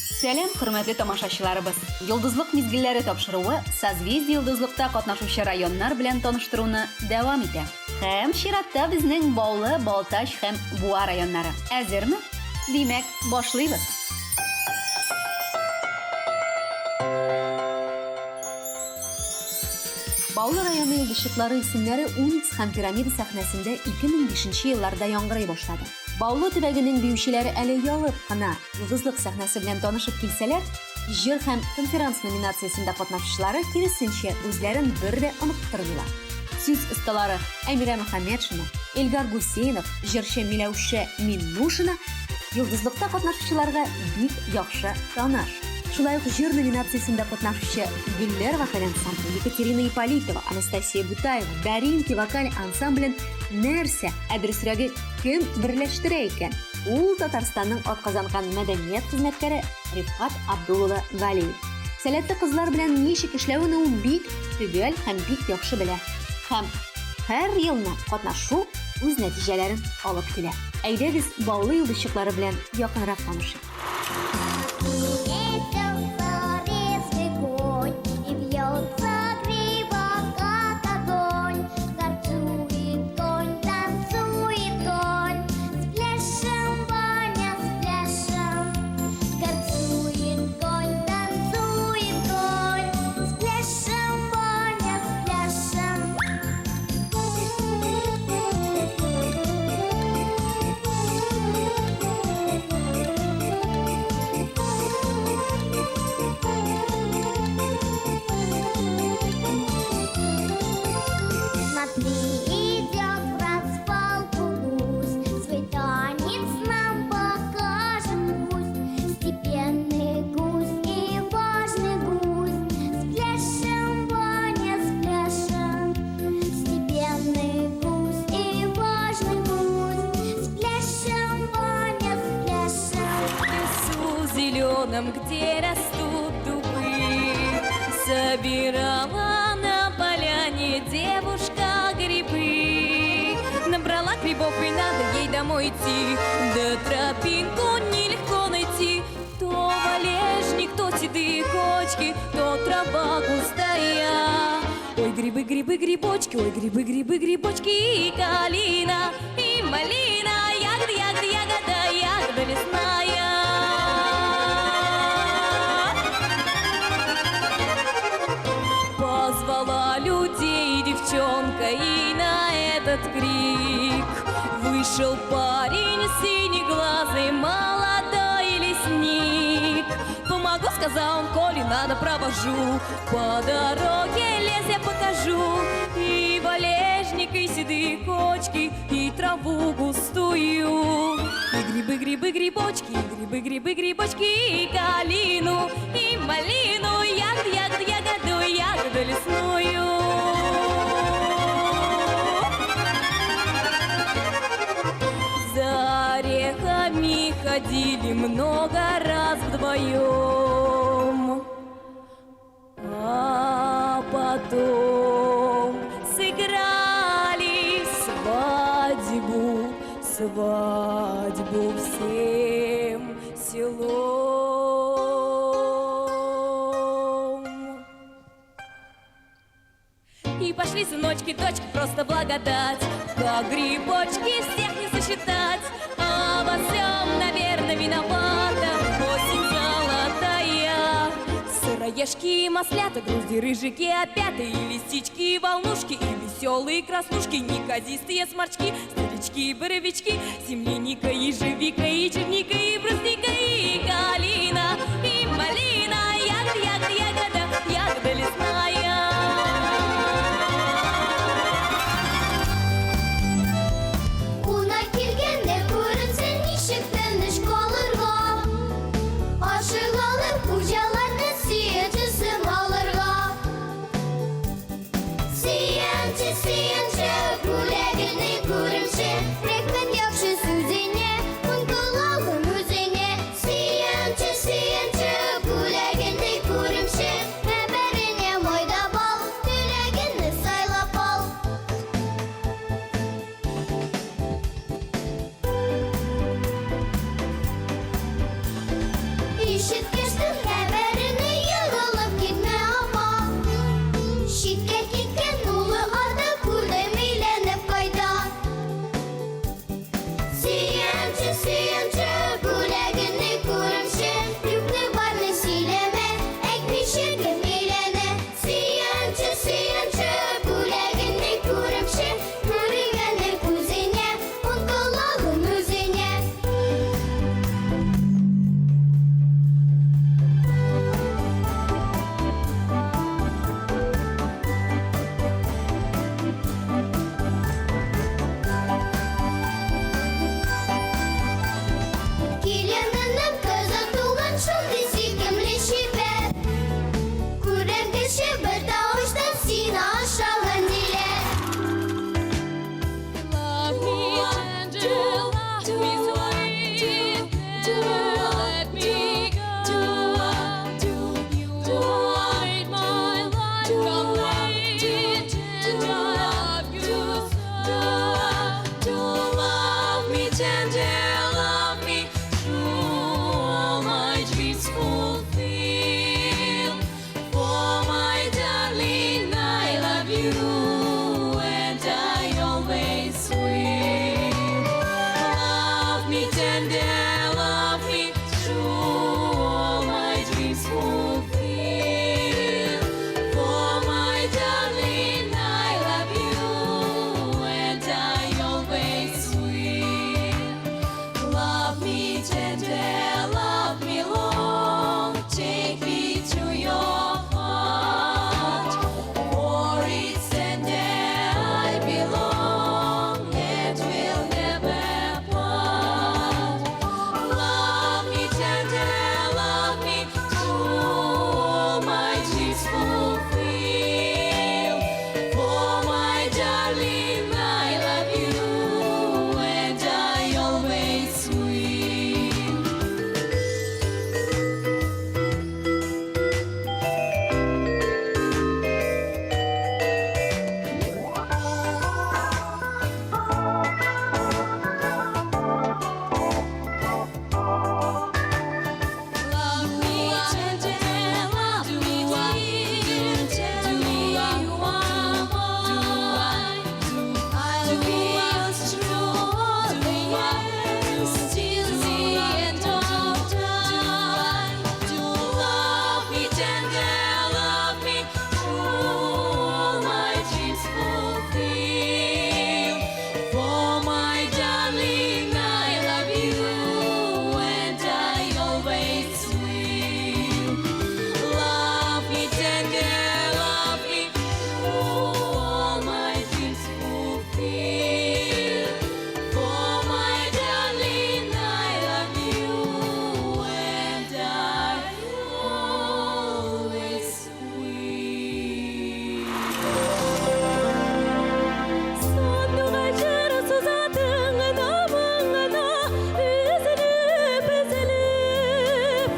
Сәлам, хөрмәтле тамашачыларыбыз! Йолдызлык мизгелләре тапшыруы Созвездие Йолдызлыкта катнашучы районнар белән таныштыруны дәвам итә. Һәм чиратта безнең Баулы, Балтач һәм Буа районнары. Әзерме? Димәк, башлыйбыз! Баулы районы йолдызчыклары исемнәре Уникс һәм Пирамида сәхнәсендә 2005 елларда яңгырый башлады. Баулы төбәгенең биючеләре әле ялып кына Йолдызлык сәхнәсе белән танышып килсәләр, җыр һәм конферанс номинациясендә катнашучылары, киресенчә, үзләрен бер дә оныттырмыйлар. Сүз осталары Әмирә Мөхәммәтшина, Эльгар Гусейнов, җырчы Миләүшә Миннушина Йолдызлыкта катнашучыларга бик яхшы таныш. Шулай ук җыр номинациясендә катнашучы Гөлләр вокаль ансамбле, Екатерина Ипполитова, Анастасия Бутаева, Даринки вокаль ансамблен нәрсә, ә дөресрәге, кем берләштерә икән? Ул Татарстанның атказанган мәдәният хезмәткәре Рифкат Абдул улы Галиев. Сәләтле кызлар белән ничек эшләвен ул бик төгәл һәм бик яхшы белә. Һәм һәр елны катнашу үз нәтиҗәләрен алып килә. Әйдәгез, Баулы йолдызчыклары белән якынрак танышыйк. Зеленом, где растут дубы, Собирала на поляне девушка грибы. Набрала грибов и надо ей домой идти, Да тропинку нелегко найти. То валежник, то седые кочки, то трава густая. Ой, грибы, грибы, грибочки, ой, грибы, грибы, грибочки, и калина, и малина, ягода, ягода, ягода, ягода лесная. Позвала людей девчонка, и на этот крик вышел парень синеглазый, молодой лесник. Помогу, сказал он, коли надо, провожу. По дороге лес я покажу, и валежник, и седые кочки, и траву густую. И грибы, грибы, грибочки, и грибы, грибы, грибочки, и калину, и малину, ягоду, ягоду, ягоду, ягоду лесную. За орехами ходили много раз вдвоем, а потом сыграли свадьбу, свадьбу всем селом. И пошли сыночки, дочки, просто благодать, Как грибочки всех не сосчитать. А во всем, наверное, виновата осень золотая. Сыроежки и маслята, грузди, рыжики, опята, и лисички, и волнушки, и веселые краснушки, неказистые сморчки, старички и боровички, земляника, ежевика, и черника, и брусника, и калина, и малина, ягода, ягода, ягода, ягода лесная. Кунак килгәндә күренсен ничек тыныч калырга. Ашыгалар хуҗаларны сөенчесен алырга. Сөенче, сөенче, бүләгеңне күремче. Рәхмәт яхшы сүзеңә, онтылалым үзеңә. Сөенче, сөенче, бүләгеңне күремче. Хәбәреңә майда бал, теләгеңне сайлап ал. Ишеткәч tender, love me true, all my dreams fulfill. For my darling, I love you, and I always will. Love me tender, love me true, all my dreams fulfill. For my darling, I love you, and I always will. Love me tender, love me long, take me to your heart. For it's tender I belong and will never part. Love me tender, love me true, all my dreams fulfill. For my darling, I love you, and I always will. Love me tender, love me dear, tell me you are mine. I'll be yours true all the years, till the end of time. Love me tender, love me true, all my dreams fulfill. For my darling, I love you, and I always will. Love me tender, love me true, all my dreams fulfill. For my darling, I love you, and I always will. Сандугачлар суза тыңына моңына, өзелеп, өзелеп.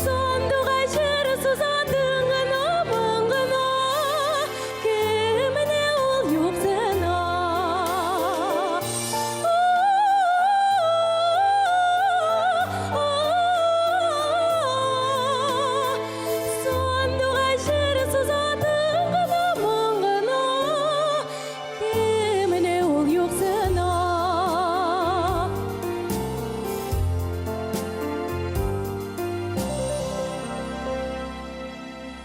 Сандугачлар суза тыңына моңына, кемне ул юксына. Сандугачлар суза тыңына моңына, кемне ул юксына.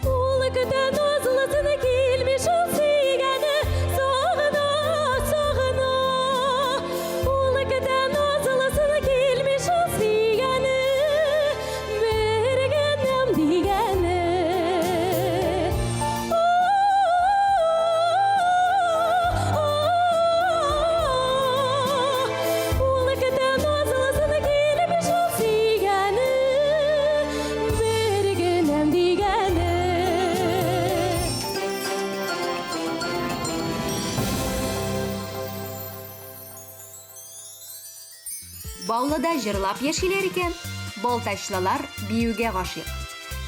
Ул көтә назлысын, килми шул сөйгәне, сагына, сагына. Ул көтә назлысын, килми шул сөйгәне, бер генәм дигәне. Ул көтә назлысын, килми шул сөйгәне, бер генәм дигәне. Баулыда җырлап яшиләр икән, балтачлылар биюгә гашыйк.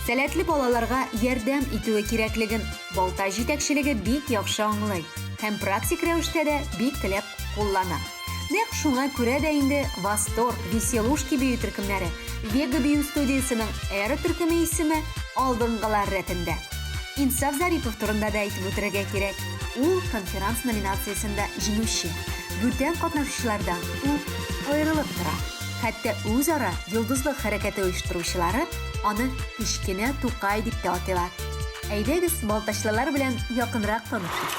Сәләтле балаларга ярдәм итүе кирәклеген Балтач җитәкчелеге бик яхшы аңлый һәм практик рәвештә дә бик теләп куллана. Нәкъ шуңа күрә дә инде Восторг, Веселушки бию төркемнәре, Вега бию студиясенең Эра төркеме исеме алдынгылар рәтендә. Инсаф Зарипов турында да әйтеп үтәргә кирәк. Ул конферанс номинациясендә җиңүче. Бүтән катнашучылардан ул аерылып тора. Хәтта үзара Йолдызлык хәрәкәте оештыручылары аны кечкенә Тукай дип тә атыйлар. Әйдәгез, балтачлылар белән якынрак танышыйк.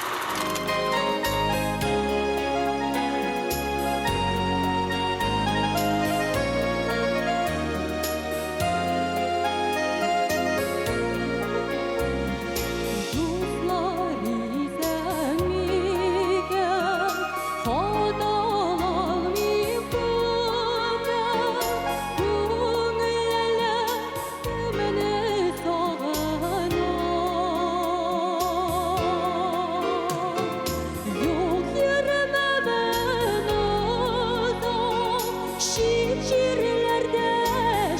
Дуслар исән микән, хат алалмыйм күптән, күңел әллә кемне сагына. Юк йөрмәмен озак, чит җирләрдә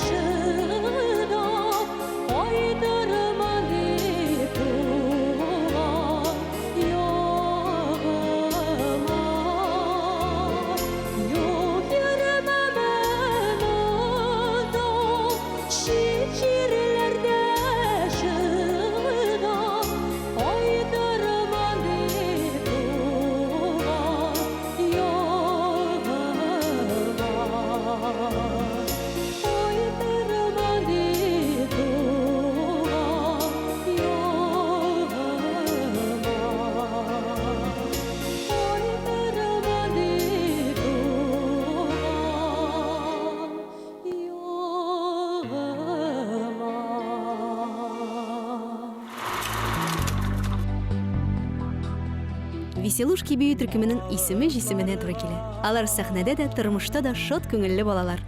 чыдап, кайтырмын дип туган ягыма. Юк йөрмәмен Веселушки бию төркеменең исеме җисеменә туры килә. Алар сәхнәдә дә, тормышта да шат күңелле балалар.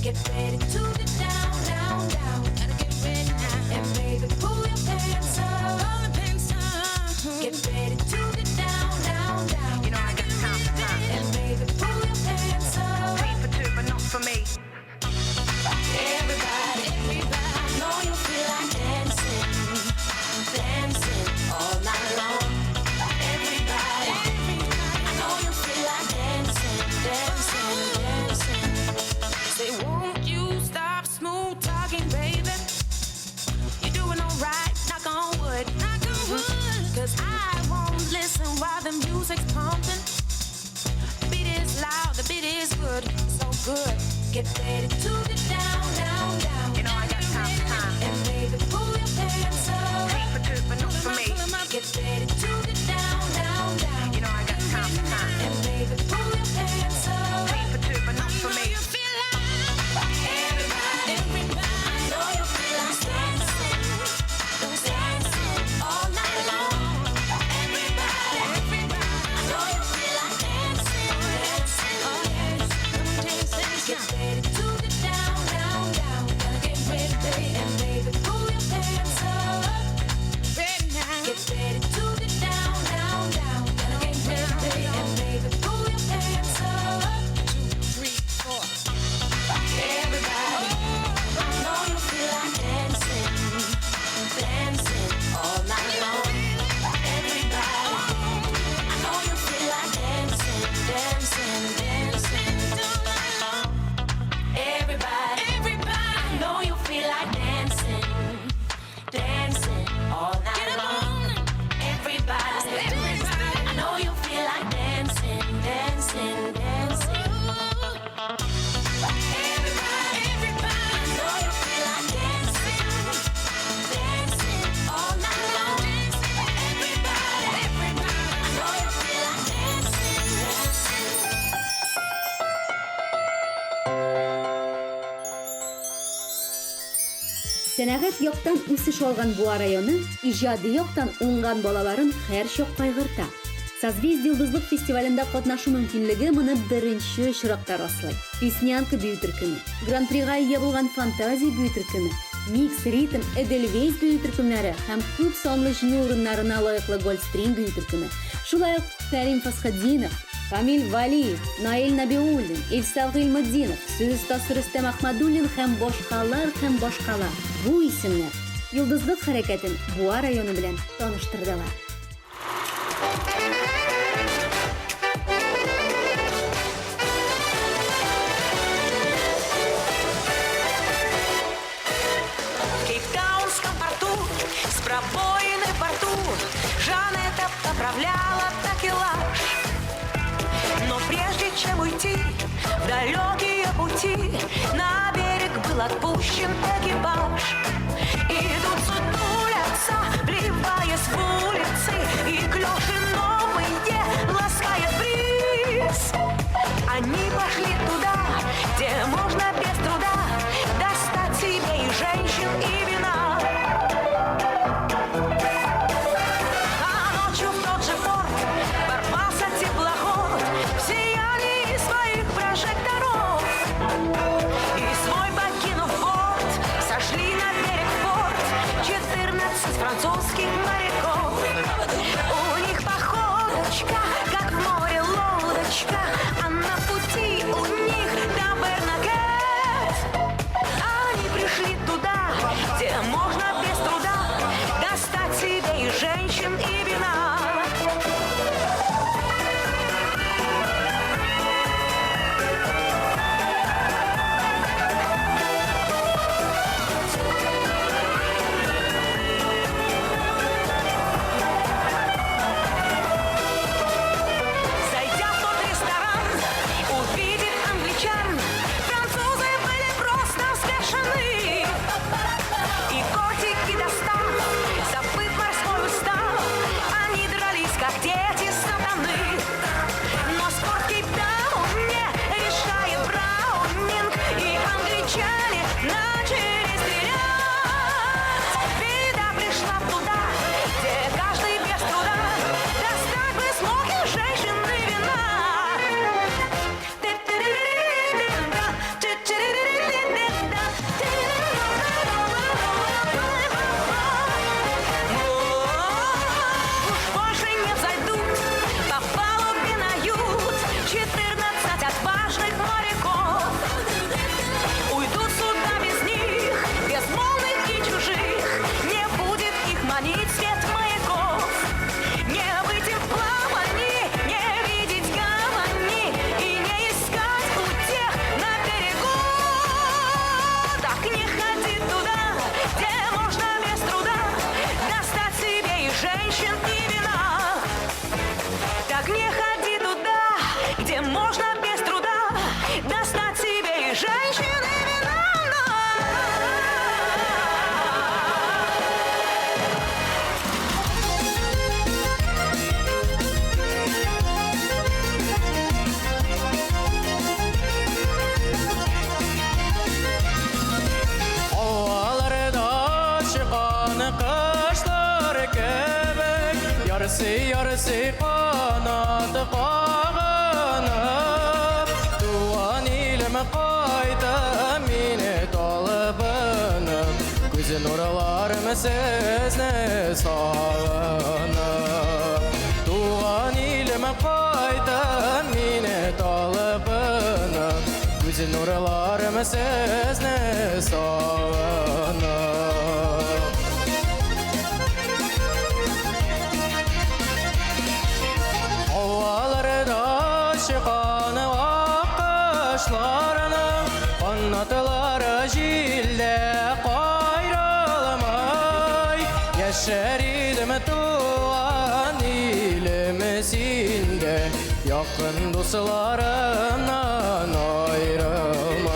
Get ready to get down, down, down. Good. Get ready to get down, down, down. You know I got time for time. And baby, pull your pants up. Pay for two, but not for me. Get ready to get down, down, down. You know I got time for time. And baby, pull your pants up. Pay for two, but not for me. You feel like everybody, everybody. I know you feel like dancing, dancing all night long. Everybody, everybody. I know you feel like dancing, dancing, oh yes, dancing. Get ready to get down, down, down. Gotta get ready, baby. And baby, pull your pants up. Ready now. Get ready to get down, down, down. Gotta get ready, baby. And baby, pull your pants up. 2, 3, 4. Everybody, I know you feel like dancing, dancing all night long. Everybody, I know you feel like dancing, dancing, dancing all night long. Everybody, everybody, I know you feel like dancing, dancing all night long. Everybody, everybody, I know you feel like dancing, dancing, dancing. Everybody, everybody, I know you feel like dancing, dancing all night long. Everybody, everybody, I know you feel like dancing, dancing. Сәнәгать яктан үсеш алган Буа районы иҗади яктан уңган балаларын һәрчак кайгырта. Созвездие Йолдызлык фестивалендә катнашу мөмкинлеге моны беренче очракта раслый. Песнянка бию төркеме, Гран-прига ия булган Фантазия бию төркеме, Микс, Ритм, Эдельвейс бию төркемнәре һәм күп санлы җиңү урыннарына лаеклы Гольфстрим бию төркеме. Шулай ук Кәрим Фасхетдинов, Камил Валиев, Наил Набиуллин, Илсаф Гыйльметдинов, сүз остасы Рөстәм Ахмадуллин һәм башкалар һәм башкалар. Бу исемнәр Йолдызлык хәрәкәтен Буа районы белән таныштырдылар. В Кейптаунском порту с пробоиной в борту Жанетта поправляла такелаж. Но прежде чем уйти в далекие пути, на берег был отпущен экипаж. Идут сутулятся, плеваясь в улицы, и клёши новые ласкает бриз. Они пошли туда, где можно без труда достать себе и женщин, и вина. А ночью в тот же порт ворвался теплоход в сиянии своих прожекторов. И свой покинув борт, сошли на берег в порт 14 французских моряков. Ярсый-ярсый канат кагынып, Туган илем кайта мине талпынып, Күз нурларым сезне сагынып. Туган илем кайта мине талпынып, Күз нурларым сезне сагынып. Һаваларда чыккан аккошларның канатлары җилдә кайрылмый. Яшәр идем туган илем синдә, якын дусларымнан аерылмый.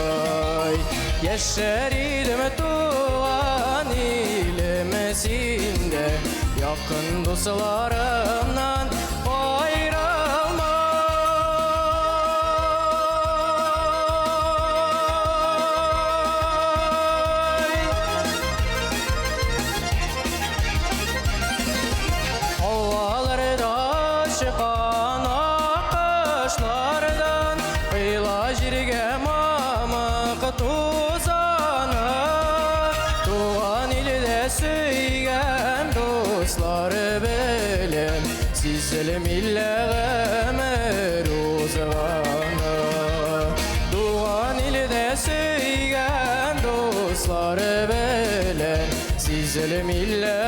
Яшәр идем туган илем синдә, якын дусларымнан аерылмый. Һаваларда чыккан аккошлардан коела җиргә мамык тузаны. Туган илдә сөйгән дуслары белән сизелми лә гомер узганы. Туган илдә сөйгән дуслары белән сизелми лә